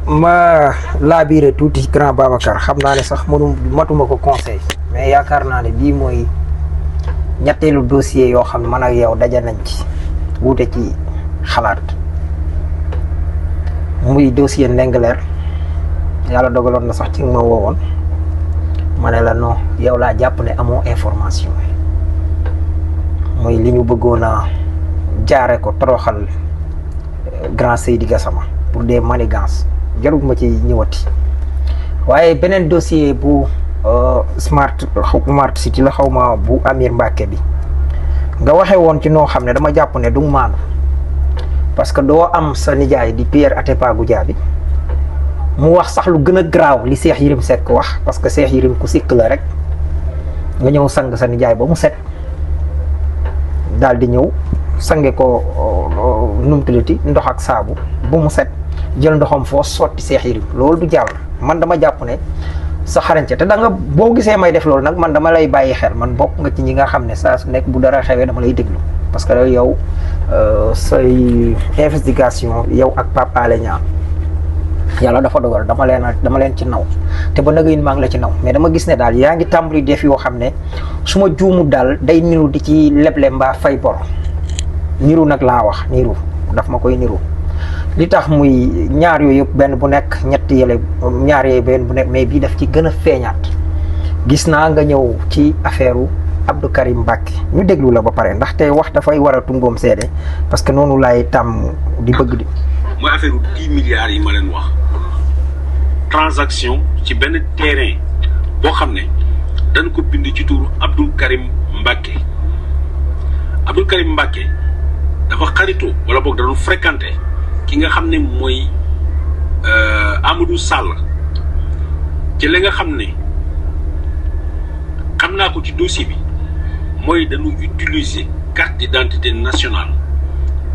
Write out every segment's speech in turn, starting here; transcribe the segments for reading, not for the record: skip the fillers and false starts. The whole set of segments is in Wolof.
ma laabiré tuuti grand Babacar xam naa ne sax matuma ko conseil mais yaakaar naa ne bii mooy ñetteelu dossier yoo xam ne man ak yow daja nañ ci wuute ci xalaat muy dossier Ndingler yàlla dogaloon na sax ci ma woowoon ma ne la non yow laa jàpp ne amoo information muy li ñu bëggoon a jaare ko toroxal grand Seydi Gassama pour des manigances jarul ma ci ñëwati waaye beneen dossier bu smart city la xaw ma bu Amir Mbacke bi nga waxe woon ci noo xam ne dama jàpp ne du maanu parce que doo am sa nijaay di Pierre Atepa Goudiaby mu wax sax lu gën a garaaw li Cheikh Yérim Seck wax parce que Cheikh Yérim ku sikk la rek nga ñëw sang sa nijaay ba mu set daal di ñëw sange ko numtuliti ndox ak saabu ba mu set jël ndoxam foo sotti Cheikh Yérim loolu du jàll man dama jàpp ne sa xarañte te da nga boo gisee may def loolu nag man dama lay bàyyi xel man bokk nga ci ñi nga xam ne saa su nekk bu dara xewee dama lay déglu parce que yow say investigation yow ak Pape Alé Niang yàlla dafa dogal dama leen ci naw te ba nag maa ngi la ci naw mais dama gis ne daal yaa ngi tàmbali def yoo xam ne su ma juumu daal day niru di ci leble mbaa fay bor niru nag laa wax niru daf ma koy niru li tax muy ñaar yooyu yëpp benn bu nekk ñetti yële ñaar yooyu benn bu nekk mais bii daf ci gën a feeñaat gis naa nga ñëw ci affaire Abdou Karim Mbacke ñu déglu la ba pare ndaxte wax dafay war a tungoom seede parce que noonu laay tàmm di bëgg di. mooy affaire 10 milliards yi ma leen wax transaction ci benn terrain boo xam ne dañ ko bind ci turu Abdou Karim Mbacke Abdou Karim Mbacke dafa xaritoo wala boog da doon fréquenté ki nga xam ne mooy Amadou Sall ci li nga xam ne xam naa ko ci dossier bi mooy dañu utiliser carte d'identité nationale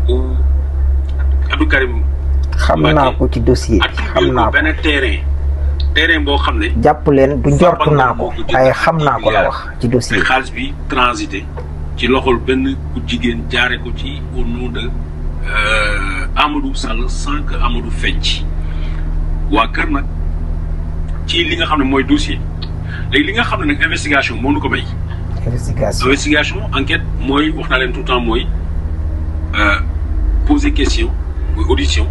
ou Abdou Karim. xam naa ko ci dossier xam naa ko benn terrain boo xam ne. jàpp leen du njortu naa ko waaye xam naa ko la wax ci dossier xaalis bi transité ci loxol benn ku jigéen jaare ko ci au nom de Amadou Sall sans que Amadou fecc waa kër nag ci li nga xam ne mooy dossier léegi li nga xam ne nag investigation moo nu ko may. investigation enquête mooy wax naa leen tout le temps mooy poser question mooy audition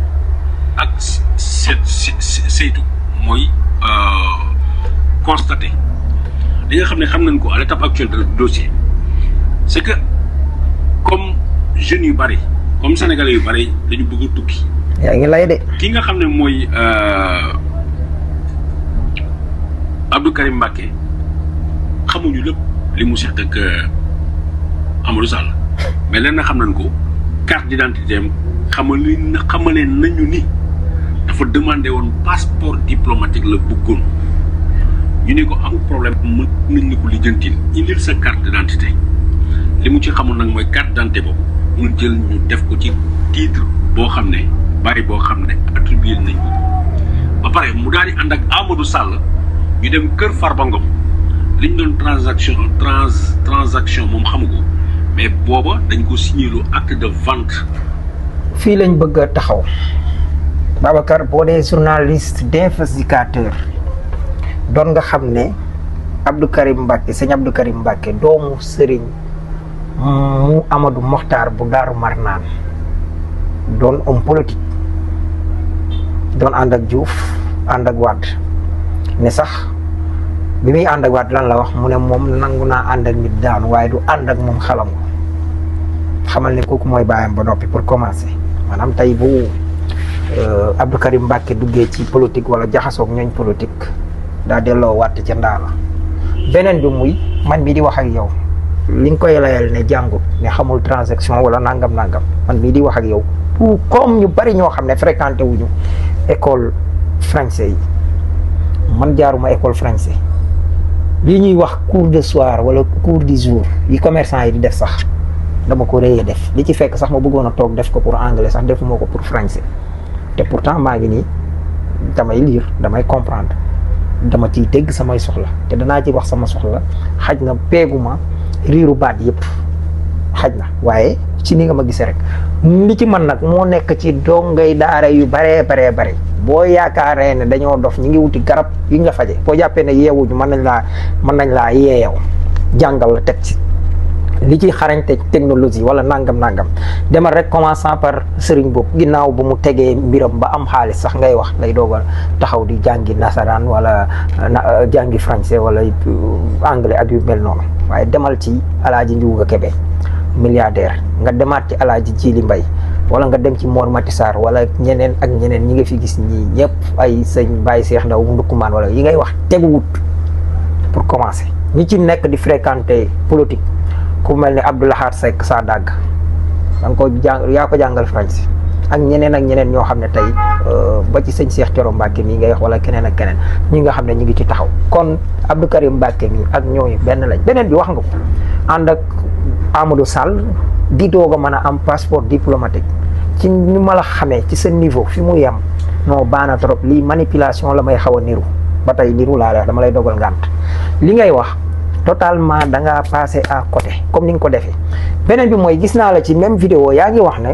ak saytu mooy constater li nga xam ne xam nañ ko à l'étape actuelle de dossier c'est que comme jeunes yu bari comme sénégalais yu bari dañu bëgg a tukki. yaa ngi lay de. ki nga xam ne mooy Abdou Karim Mbacke xamuñu lépp li mu seq ak Amadou Sall mais lenn xam nañ ko carte d'identité am xamale nañu ni dafa demandé woon passeport diplomatique la bëggoon ñu ne ko amul problème mën nañ ko lijjantil indil sa carte d'identité li mu ci xamul nag mooy carte d'identité boobu ñu jël ñu def ko ci titre boo xam ne bari boo xam ne attribué nañ ko ba pare mu daal di ànd ak Amadou Sall ñu dem kër Farba Ngom li ñu doon transaction moom xamu ko mais booba dañ ko signé lu acte de vente. fii lañ bëgg a taxaw Babacar boo dee journaliste d'investigateur doon nga xam ne Abdou Karim Mbacke sëñ Abdou Karim Mbacke doomu sëriñ mu Amadou Mokhtar bu Daaru Marnaan doon homme politique doon ànd ak Diouf ànd ak Wade ne sax bi muy ànd ak Wade lan la wax mu ne moom nangu naa ànd ak nit daanu waaye du ànd ak moom xalam ko xamal ne kooku mooy bàyyam ba noppi pour commencer maanaam tey bu Abdou Karim Mbacke duggee ci politique wala jaxasoog ñooñ politique daa delloo wàtt ca ndaa la beneen bi muy man mii di wax ak yow li nga koy layal ne jàngut ne xamul transaction wala nangam man mii di wax ak yow pour comme ñu bari ñoo xam ne fréquenté wuñu école français yi man jaaruma école français lii ñuy wax cours de soir wala cours du jour yi commerçant yi di def sax dama ko réyee def li ci fekk sax ma bëggoon a toog def ko pour anglais sax defuma ko pour français te pourtant maa ngi nii damay lire damay comprendre dama ciy dégg samay soxla te danaa ci wax sama soxla xaj na peeguma riiru baat yëpp xaj na waaye ci ni nga ma gisee rek li ci man nag moo nekk ci dongay daara yu baree boo yaakaaree ne dañoo dof ñi ngi wuti garab yu ñu la faje boo jàppee ne yeewuñu mën nañ laa yeeyaw jàngal la teg ci li ci xarañte technologie wala nangam demal rek commençant par sëriñ boobu ginnaaw bu mu tegee mbiram ba am xaalis sax ngay wax lay doogal taxaw di jàngi nasaraan wala jàngi français wala anglais ak yu mel noonu waaye demal ci Alaaji Njuuga Kebe milliardaire nga demaat ci Alaaji Jili Mbay wala nga dem ci Mor Mati Sarr wala ñeneen ak ñeneen ñi nga fi gis ñii ñëpp ay sëñ Baye Cheikh Ndaw Ndukkumaan wala yi ngay wax teguwut pour commencer ñi ci nekk di fréquenter politique ku mel ni Abdoulahar Seck saa dàgg da nga ko yaa ko jàngal français ak ñeneen ñoo xam ne tey ba ci sëñ Cheikh Thioro Mbacke mii ngay wax wala keneen ak keneen ñi nga xam ne ñu ngi ci taxaw kon Abdou Karim Mbacke mii ak ñooñu benn lañ beneen bi wax nga ko ànd ak Amadou Sall di doog a mën a am passeport diplomatique ci ni ma la xamee ci sa niveau fi mu yem non baana trop lii manipulation la may xaw a niru ba tey niru laa dama lay dogal ngànt li ngay wax totalement da ngaa passé à côté comme ni nga ko defee beneen bi mooy gis naa la ci même vidéo yaa ngi wax ne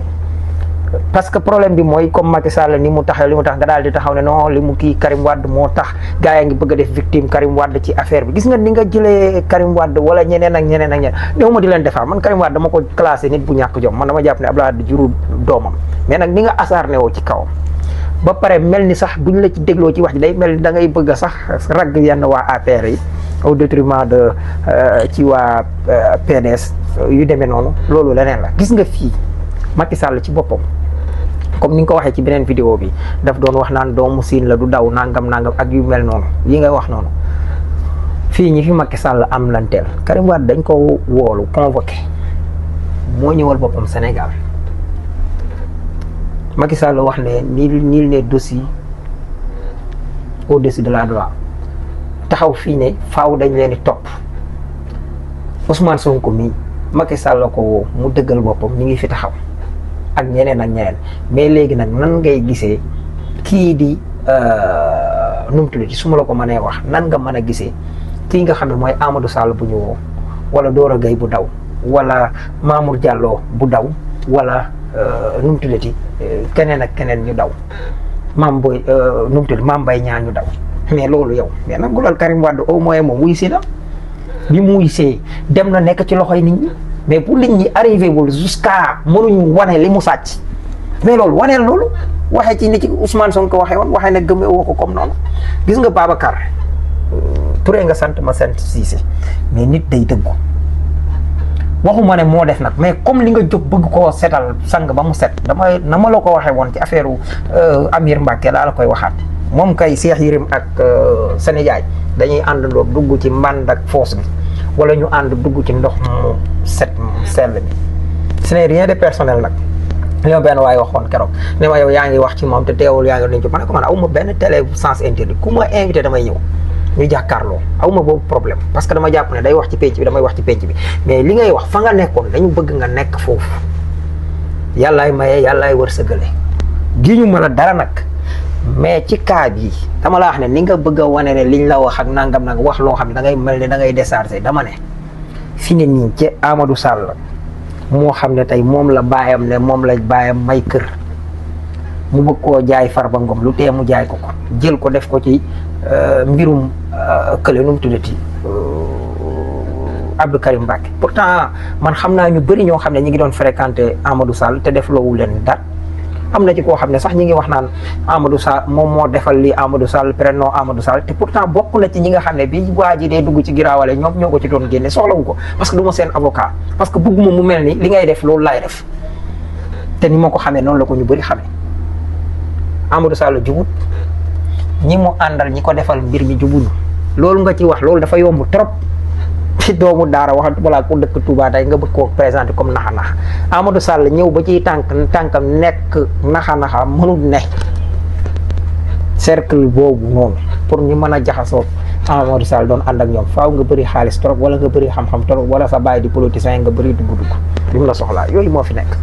parce que problème bi mooy comme Macky Sall ni mu taxaw li mu tax nga daal di taxaw ne non li mu kii Karim Wade moo tax gars yaa ngi bëgg a def victime Karim Wade ci affaire bi gis nga ni nga jëlee Karim Wade wala ñeneen ak ñeneen néew ma di leen defar man Karim Wade dama ko classé nit bu ñàkk jom man dama jàpp ne Abdoulaye Wade jurul doomam mais nag ni nga asarne woo ci kawam ba pare mel ni sax buñ la ci dégloo ci wax ji day mel ni da ngay bëgg a sax ragg yenn waa APR yi au détriment de ci waa PDS yu demee noonu loolu leneen la gis nga fii Macky Sall ci boppam comme ni nga ko waxee ci beneen vidéo bi daf doon wax naan doomu siin la du daw nangam ak yu mel noonu yi ngay wax noonu fii ñi fi Macky Sall am lanteel Karim Wade dañ ko woolu convoqué moo ñëwal boppam Sénégal Macky Sall wax ne nul n'est dossier au-dessus de la loi taxaw fii ne faaw dañ leen di topp Ousmane Sonko mii Macky Sall la ko woo mu dëggal boppam ñu ngi fi taxaw ak ñeneen mais léegi nag nan ngay gisee kii di nu mu tuddati su ma la ko mënee wax nan nga mën a gisee kii nga xam ne mooy Amadou Sall bu ñu woo wala Dora Gueye bu daw wala Mamour Diallo bu daw wala nu mu tuddati keneen ak keneen ñu daw Mame Mbaye Niang ñu daw mais loolu yow mais nag loolu Karim Wade au moins moom wuy si na bi mu wuy see dem na nekk ci loxoy nit ñi mais pour nit ñi arrivé wul jusqu'à mënuñu wane li mu sàcc mais loolu waneel loolu waxee ci ni ci Ousmane Sonko waxee woon waxee ne gëmee woo ko comme noonu gis nga Babacar Touré nga sant ma sant Cissé mais nit day dëggu waxuma ne moo def nag mais comme li nga jóg bëgg koo setal sang ba mu set dama na ma la ko waxee woon ci affaire Amir Mbacke laa la koy waxaat moom kay Cheikh Yérim ak Sénégal dañuy àndandoo dugg ci mbànd ak foos bi wala ñu ànd dugg ci ndox mu set sell bi ce n'est rien de personnel nag ñoo benn waaye waxoon keroog ne ma yow yaa ngi wax ci moom te teewul yaa ngi nañ ci ma ne ko man awma benn télé sens interdit ku ma invité damay ñëw ñu jàkkaarloo awma boobu problème parce que dama jàpp ne day wax ci penc bi damay wax ci penc bi mais li ngay wax fa nga nekkoon dañu bëgg nga nekk foofu yàllaay maye yàllaay wërsëgale gi ñu mën a dara nag mais ci cas bi dama la wax ne ni nga bëgg a wane ne liñ la wax ak nangam nag wax loo xam ne da ngay mel ne da ngay décharger dama ne fi ne nii ci Amadou Sall moo xam ne tey moom la baayam ne moom la baayam may kër mu bëgg koo jaay Farba Ngom lu tee mu jaay ko jël ko def ko ci mbirum kële nu mu tuddati Abdou Karim Mbacke pourtant man xam naa ñu bëri ñoo xam ne ñi ngi doon fréquenter Amadou Sall te def loowu leen dara am na ci koo xam ne sax ñi ngi wax naan Amadou Sall moom moo defal lii Amadou Sall prénom Amadou Sall te pourtant bokk na ci ñi nga xam ne bi waa ji dee dugg ci giraawale ñoom ñoo ko ci doon génne soxlawu ko parce que du ma seen avocat parce que bëgguma mu mel ni li ngay def loolu laay def te ni ma ko xamee noonu la ko ñu bëri xamee Amadou Sall jubut ñi mu àndal ñi ko defal mbir mi jubuñu loolu nga ci wax loolu dafa yomb trop ci doomu daara waxatu balaa ku dëkk Touba tey nga bëgg koo présenté comme naxa-naxa Amadou Sall ñëw ba ciy tànkam nekk naxa-naxa mënul ne cercle boobu noonu pour ñu mën a jaxasoo Amadou Sall doon ànd ak ñoom faaw nga bëri xaalis trop wala nga bëri xam-xam trop wala sa bàyyi di politicien nga bëri dugg bi mu la soxlaa yooyu moo fi nekk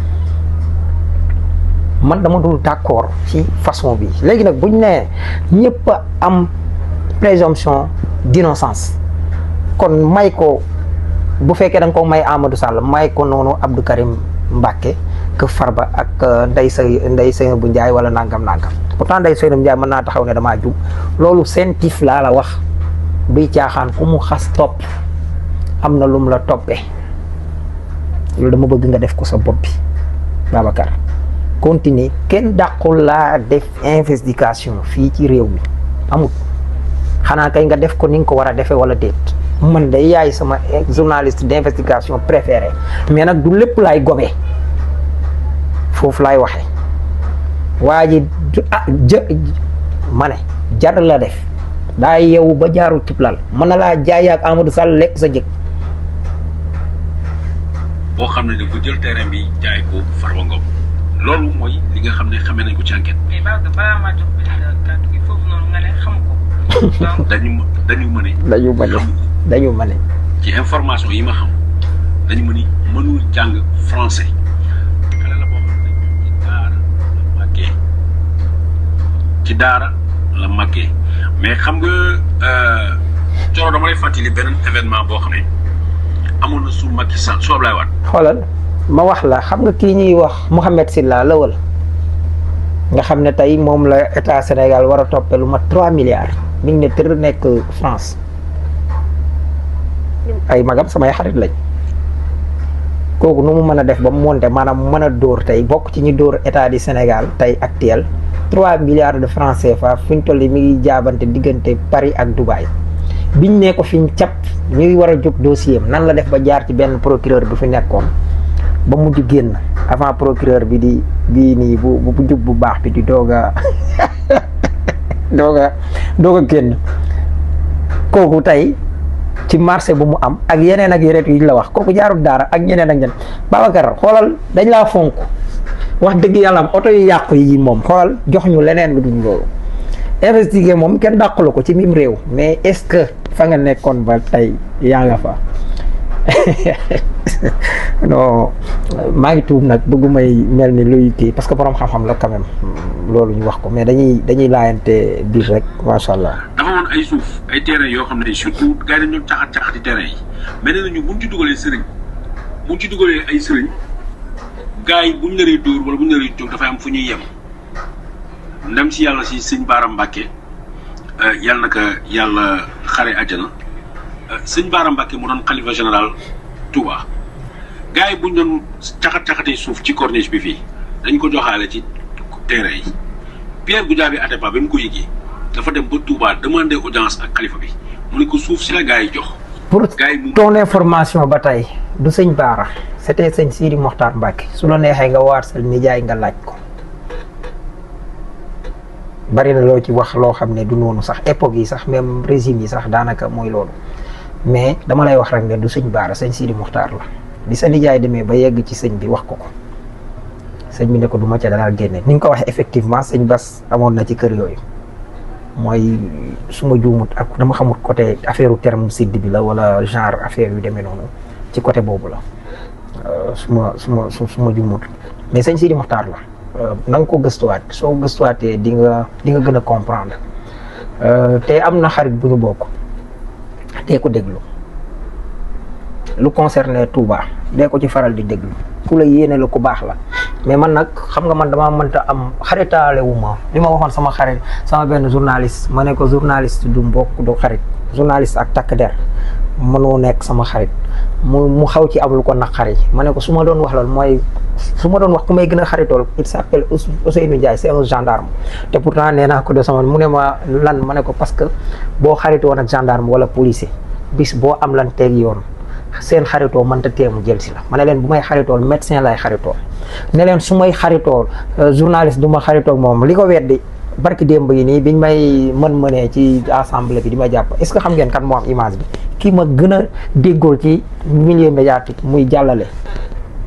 man dama dul d'accord ci façon bi léegi nag buñ nee ñëpp a am présomption d'innocence kon may ko bu fekkee da nga ko may Amadou Sall may ko noonu Abdou Karim Mbacke ak Farba ak Ndeye Seynabou Ndiaye wala nangam pourtant Ndeye Seynabou Ndiaye mën naa taxaw ne damaa jub loolu seen tif laa la wax duy caaxaan ku mu xas topp am na lum la toppee loolu dama bëgg nga def ko sa bopp bi Babacar continue kenn dàqul laa def investigation fii ci réew mi amul xanaa kay nga def ko ni nga ko war a defee wala déet man day yaay sama journaliste d'investigation préféré mais nag du lépp laay gobee foofu laay waxee waa ji ma ne jar la def daa yeewu ba jaarul tiblal mën na laa jaay ak Amadou Sall lekk sa jëg boo xam ne dafa jël terrain bi jaay ko Farba Ngom loolu mooy li nga xam ne xamee nañ ko ci enquête. mais balaa maa jox kàddu gi foofu noonu nga ne xam ko. dañu mën ci information yi ma xam dañu mën mënul jàng français. xale la boo xam ne ci daara la màggee mais xam nga Coro dama lay fàttali beneen événement boo xam ne amoon na su Macky Sall su Ablaye Wade. xoolal ma wax la xam nga kii ñuy wax Mohamed Sylla lawal nga xam ne tey moom la état Sénégal war a toppee lu mat 3 milliards mi ngi ne tër nekk France ay magam samay xarit lañ kooku nu mu mën a def ba mu monte maanaam mën a dóor tey bokk ci ñi dóor état du Sénégal tey actuel 3 milliards de francs CFA fi ñu toll mi ngi jaabante diggante Paris ak Dubaï biñ ne ko fi ñu cap ñuy war a jóg dossier am nan la def ba jaar ci benn procureur bi fi nekkoon ba mujj génn avant procureur bi di bii nii bu jub bu baax bi di doog a génn kooku tey ci marché bu mu am ak yeneen yi la wax kooku jaarul daara ak ñeneen ak ñeneen Babacar xoolal dañ laa fonk wax dëgg yàlla am oto yu yàqu yi moom xoolal jox ñu leneen lu dul loolu investiguer moom kenn dàqulu ko ci mim réew mais est-ce que fa nga nekkoon ba tey yaa nga fa non maa ngi tuub nag bëggumay mel ni luy kii parce que borom xam-xam la quand même loolu ñu wax ko mais dañuy laayante biir rek macha allah. dafa woon ay suuf ay terrain yoo xam ne surtout gars yi dañu doon caxati terrain yi mais nee nañu buñ ci dugalee sëriñ buñ ci dugalee ay sëriñ gars yi buñ naree dóor wala buñ naree jóg dafay am fu ñuy yem ndem si yàlla si sëñ Baara Mbacke yàlla na ko yàlla xare àjjana sëñ Baara Mbacke mu doon xalifa général Touba gars yi buñ doon caxatee suuf ci corniche bi fii dañ ko joxaale ci terrain yi Pierre Goudiaby Atepa ba mu ko yëgee dafa dem ba Touba demander audience ak xalifa bi mu ne ko suuf si la gars yi jox. pour ton information ba tey du sëñ Baara c'était sëñ Sidi Mokhtar Mbacke su la neexee nga waar sa nijaay nga laaj ko bari na loo ci wax loo xam ne du noonu sax époque yi sax même régime yi sax daanaka mooy loolu mais dama lay wax rek ne du sëñ Baara sëñ Sidi Mokhtar la bi sa nijaay demee ba yegg ci sëñ bi wax ko sëñ bi ne ko du ma ca dara génne ni nga ko waxee effectivement sëñ Bass amoon na ci kër yooyu mooy su ma juumut ak dama xamut côté affaire terme sud bi la wala genre affaire yu demee noonu ci côté boobu la su ma juumut mais sëñ Sidi Mokhtar la na nga ko gëstuwaat soo gëstuwaatee di nga gën a comprendre te am na xarit bu ñu bokk dee ko déglu lu concerné Touba dee ko ci faral di déglu ku la yéene la ku baax la mais man nag xam nga man damaa mënta am xaritaale wu ma li ma waxoon sama benn journaliste ma ne ko journaliste du mbokk du xarit journaliste ak takk der mënoo nekk sama xarit mu xaw ci am lu ko naqari ma ne ko su ma doon wax loolu mooy su ma doon wax ku may gën a xaritool il s'appelle Ousseynou Ndiaye c'est un gendarme te pourtant nee naa ko de sama mu ne ma lan ma ne ko parce que boo xaritoon ak gendarme wala policier bis boo am lan teeg yoon seen xaritoo mënta teemu jël si la ma ne leen bu may xaritool médecin lay xaritool ne leen su may xaritool journaliste du ma xaritool moom li ko weddi barki démb yi nii biñ may mënee ci assemblée bi di ma jàpp est-ce que xam ngeen kan moo am image bi kii ma gën a déggool ci milieu médiatique muy jàllale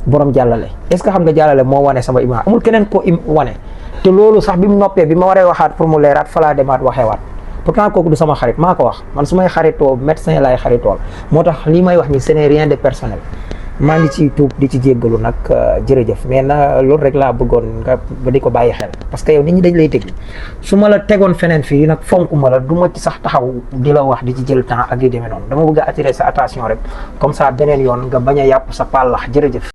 borom jàllale est-ce que xam nga jàllale moo wane sama image amul keneen ko wane te loolu sax bi mu noppee bi ma waree waxaat pour mu leeraat fa laa demaat waxeewaat pourtant kooku du sama xarit maa ko wax man su may xaritoo médecin laay xaritool moo tax li may wax ni ce n'est rien de personnel maa ngi ci tuub di ci jéggalu nag jërëjëf mais na loolu rek laa bëggoon nga ba di ko bàyyi xel parce que yow nit ñi dañ lay déglu su ma la tegoon feneen fii nag fonk ma la du ma ci sax taxaw di la wax di ci jël temps ak yu demee noonu dama bëgg a attirer sa attention rek comme ça beneen yoon nga bañ a yàpp sa pàllax jërëjëf